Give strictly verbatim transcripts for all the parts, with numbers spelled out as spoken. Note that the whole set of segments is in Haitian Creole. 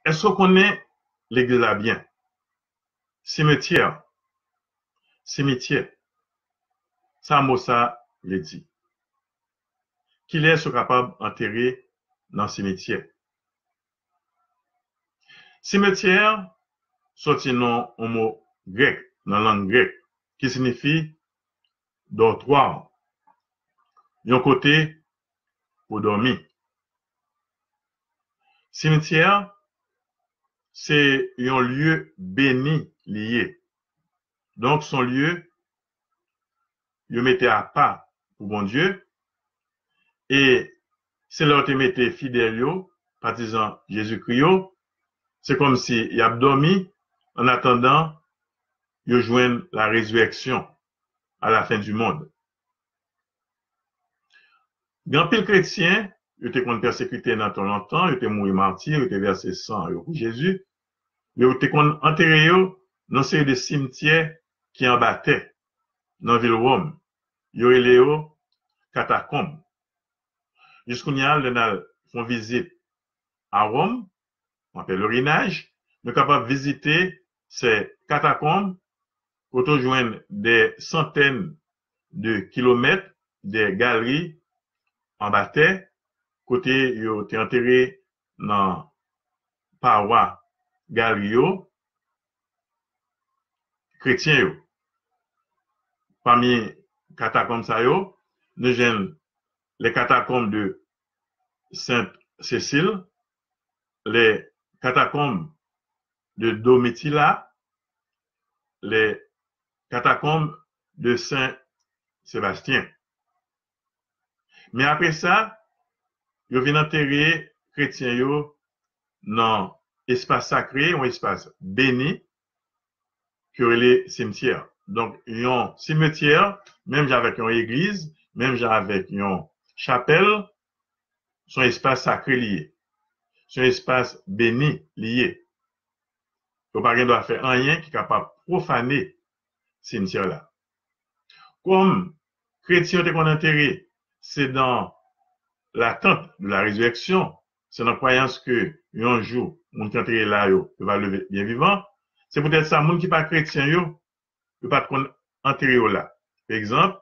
Èske w konnen legliz la byen? Simetyè, simityè, sa mo sa vle di? Kilès yo kapab antere nan simityè? Simityè sòti nan yon mo grèk, nan lang grèk, ki siyifi dòtwa, yon kote pou dòmi. Simityè se yon lye beni li ye. Donk, se yon lye yo mete apa pou Bondye. E se la yo te mete fidèl yo, patizan Jezikri yo, se kòmsi y ap dòmi, an atandan yo jwenn la résurrection à la fin du monde. Gen anpil kretyen, yo te konn pèsekite nan tan lontan, yo te mouri mati, yo te vèse san yo pou Jezi. Yo te konn antere yo nan seri de simityè ki anba tè, nan vil Wòm. Yo rele yo katakonb. Jiskounye a, lè n al fè yon vizit a Wòm, an pelerinaj, nou kapab vizite se katakonb, kote w jwenn de santèn de kilomèt de galri anba tè, kote yo te antere nan pawa galri yo, kretyen yo. Pami katakonb sa yo, nou jwenn les catacombes de Sainte Cécile, les catacombes de Domitila, les catacombes de Saint Sébastien. Men apre sa, yo vin antere kretyen yo nan espas sakre, yon espas beni, ke yo rele simityè. Donk, yon simityè, menm jan avèk yon egliz, menm jan avèk yon chapèl, se yon espas sakre li ye. Se yon espas beni li ye. Yo pa gen dwa fè anyen ki kapab pwofane simityè la. Kòm kretyen yo te konn antere, se dans l'attente de la résurrection, se nan kwayans ke yon jou, moun ki antere la yo, yo va leve byen vivan. Se poutèt sa, moun ki pa kretyen yo, yo pa t konn antere yo la. Pa egzanp,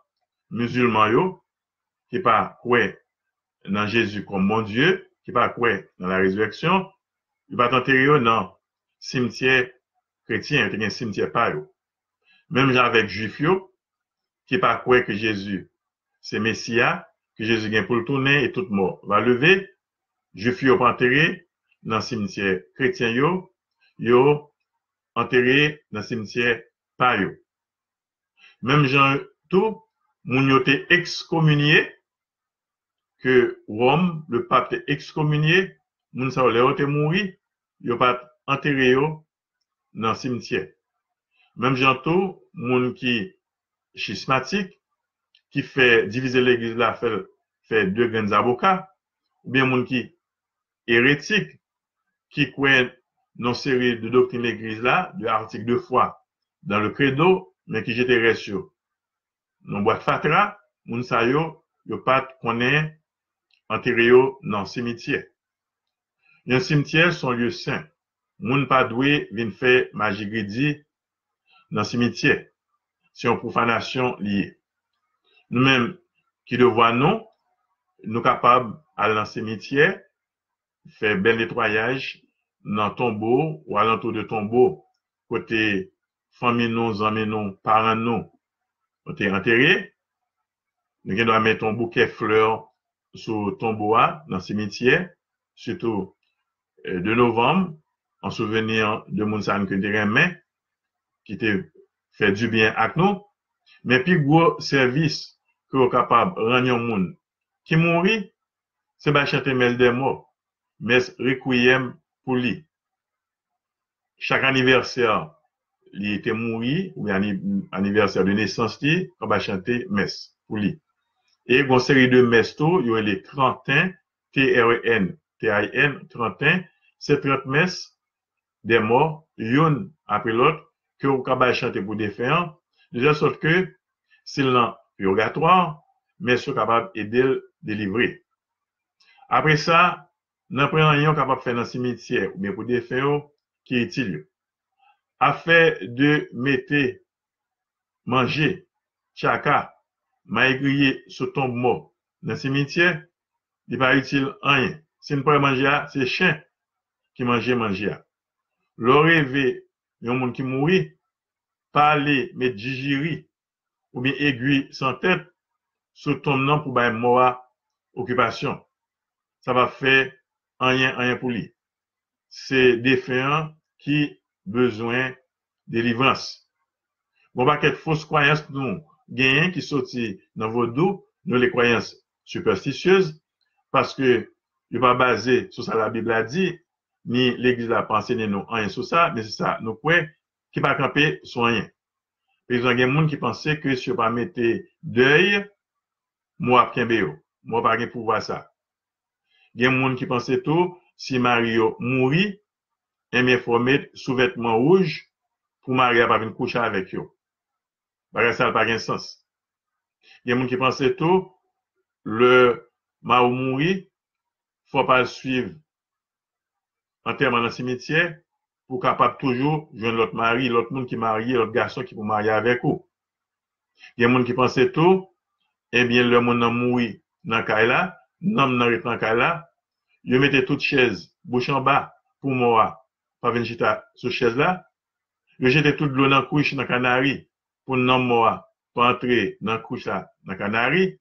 mizilman yo, ki pa kwè nan Jezi kòm Bondye, ki pa kwè nan la résurrection, yo pa t antere yo nan simityè kretyen, yo te gen simityè pa yo. Menm jan avèk Jwif yo, ki pa kwè ke Jezi se Mesi a, ke Jezi gen pou l tounen e tout mò va leve, Jwif yo pa antere nan simityè kretyen yo, yo antere nan simityè pa yo. Menm jan tou, moun yo te ekskominye, ke Wòm, le pap te ekskominye, moun sa yo, lè yo te mouri, yo pa t antere yo nan simityè. Menm jan tou, moun ki chismatik, ki fè divize legliz la, fè l fè de grenn zaboka, oubyen moun ki eretik, ki kwè nan seri de doktrin legliz la, de articles de foi dans le credo, men ki jete rès yo nan bwat fatra, moun sa yo, yo pa t konnen antere yo nan simityè. Yon simityè se yon lye sen. Moun pa dwe vin fè maji gridi nan simityè. Se yon pwofanasyon li ye. Nou menm, ki devwa nou? Nou kapab al nan simityè, fè bèl netwayaj nan tonbo ou alantou de tonbo kote fanmi nou, zanmi nou, paran nou, nou te antere. Nou gen dwa mete yon boukè flè sou tonbo a nan simityè, sitou, eh, de novanm, an souveni de moun sa yo ke n te renmen, ki te fè dibyen ak nou. Men pi gwo sèvis ke w kapab rann yon moun ki mouri, se bay chante mès dè mò, mès rekwiyèm pou li. Chak anivèsè li te mouri, oubyen ani-, anivèsè de nesans li, yo bay chante mès pou li. E gon seri de mès tou, yo rele tranten, T R E N T I N, tranten, se trant mès dè mò, youn apre lòt, ke w ka bay chante pou defen an, de tèl sòt ke, si l nan pirgatwa, mès yo kapab ede l delivre. Apre sa, Nanpwen anyen w kapab fè nan simityè oubyen pou defen yo ki itil yo. Afè de mete manje, tchaka, mayi griye sou tonb mò nan simityè, li pa itil anyen. Si n pran manje a, se chen ki manje manje a. Lè w reve yon moun ki mouri, pa ale met jijiri oubyen egwi san tèt sou tonm nan pou bay mò a okipasyon. Sa p ap fè anyen, anyen pou li. Se defen an ki bezwen delivrans. Gon pakèt fos kwayans nou genyen ki soti nan vodou, nou le kwayans sipèstisyez, paske yo pa baze sou sa Labib la di, ni legliz la pa ansenye nou anyen sou sa, men se sa nou kwè ki pa kanpe sou anyen. Pa egzanp, gen moun ki panse ke si yo pa mete dèy, mò ap kenbe yo. Mò pa gen pouvwa sa. Gen moun ki panse tou, si mari yo mouri, enben fò met souvètman wouj pou mari a pa vin kouche avèk yo. Bagay sa pa gen sans. Gen moun ki panse tou, lè mari w mouri, fò pa al swiv antèman nan simityè pou w kapab toujou jwenn lòt mari, lòt moun ki marye, lòt gason ki pou marye avèk ou. Gen moun ki panse tou, ebyen, lè moun nan mouri nan kay la, nanm nan ret nan kay la, yo mete tout chèz bouch anba pou mò a pa vin chita sou chèz la, yo jete tout dlo nan kwich nan kanari pou nanm mò a pa antre nan kwich la nan kanari.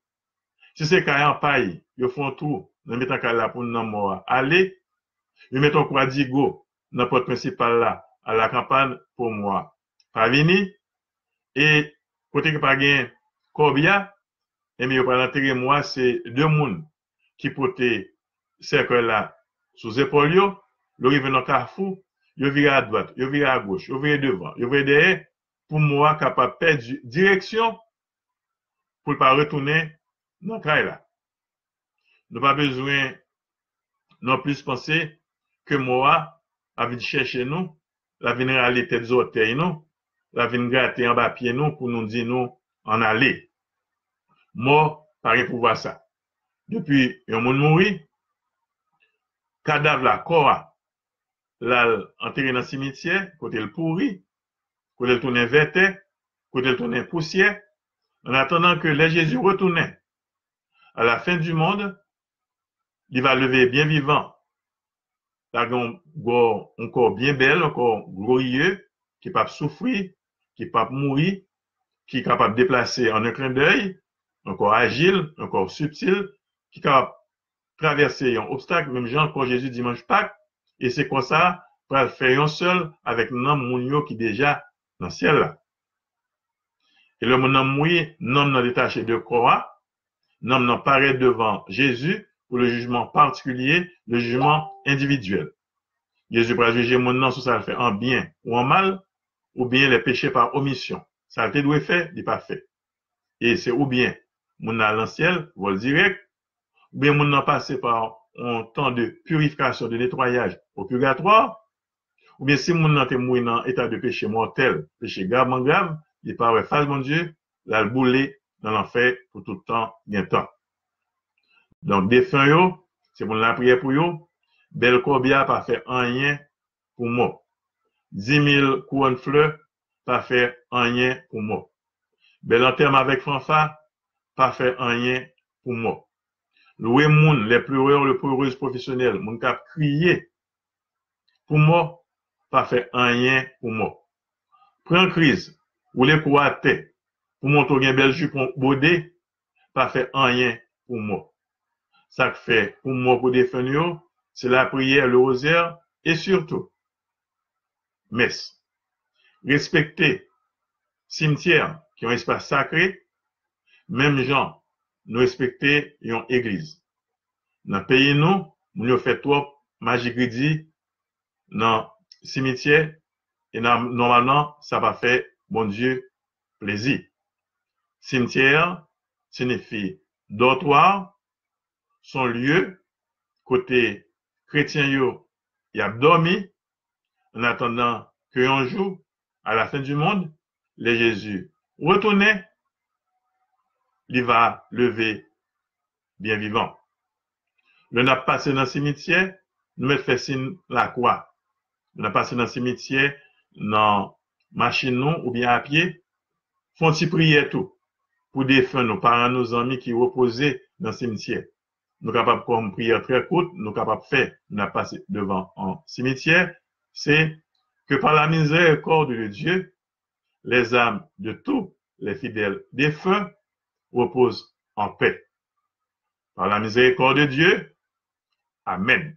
Si se kay an pay, yo fè yon twou nan mitan kay la pou nanm mò a ale. Yo met yon kwa digo nan pòt prensipal la a la kanpann pou mò a pa vini. E kote ki pa gen kòbya, ebyen, yo pral antere mò a, se de moun ki pote sèkèy la sou zepòl yo. Yo rive nan kafou, yo vire adwat, yo vire agoch, yo vire devan, yo vire dèyè, pou mò a kapab pèdi direksyon pou l pa retounen nan kay la. Nou pa bezwen non plis panse ke mò a ap vin chèche nou, l ap vin rale tèt zòtèy nou, l ap vin grate anba pye nou pou nou di nou ann ale. Mò pa gen pouvwa sa. Depi yon moun mouri, kadav la, kò a, l al antere nan simityè, kote l pouri, kote l tounen vètè, kote l tounen pousyè, an atandan ke lè Jezi retounen, à la fin du monde, li va leve byen vivan. L a gen yon kò, yon kò byen bèl, yon kò gloriye, ki p ap soufri, ki p ap mouri, ki kapab deplase an un clin d'œil, yon kò ajil, yon kò sibtil, ki kapab travèse yon obstak, menm jan kò Jezi dimanch Pak, e se kò sa pral fè yon sèl avèk nanm moun yo ki deja nan syèl la. E lè moun nan mouri, nanm nan detache de kò a, nanm nan parèt devan Jezi pou le jugement particulier, le jugement individuel. Jezi pral jije moun nan sou sa l fè an byen ou an mal, oubyen les péchés par omission. Sa l te dwe fè, li pa fè. E se oubyen moun nan al nan syèl, vòl dirèk, oubyen moun nan pase pa yon tan de purifikasyon, de netwayaj o purgatwa, oubyen si moun nan te mouri nan eta de peche mòtèl, peche gravman grav, li pa wè fas Bondye, l al boule nan lanfè pou tout tan gen tan. Donk, defen yo, se pou n lapriyè pou yo. Bèl kòbya pa fè anyen pou mò. Dimil kouwòn flè pa fè anyen pou mò. Bèl antèman avèk fanfa pa fè anyen pou mò. Lwe moun, les pleureurs, les pleureuses professionnels, moun k ap kriye pou mò, pa fè anyen pou mò. Pran kriz, woule kou atè pou montre w gen bèl jipon bwode, pa fè anyen pou mò. Sa k fè pou mò, pou defen nou yo, se lapriyè, le rozè, e sitou mès. Respekte simityè an, ki yon espas sakre, menm jan nou respekte yon egliz. Nan peyi nou, moun yo fè twòp maji gridi nan simityè, e nan, nòmalman, sa pa fè Bondye plezi. Simityè an siyifi dòtwa, se yon lye kote kretyen yo y ap dòmi, an atandan ke yon jou, à la fin du monde, lè Jezi retounen, li va leve byen vivan. Lè n ap pase nan simityè, nou mèt fè siy lakwa. Lè n ap pase nan simityè, nan machin nou oubyen a pye, fè yon ti priyè tou pou defen nou, paran nou, zanmi ki repoze nan simityè. Nou kapab, kòm priyè trè kout, nou kapab fè, n ap pase devan yon simityè, se: Que par la miséricorde de Dieu, les âmes de tous les fidèles défunts reposent en paix. Par la miséricorde de Dieu, amen.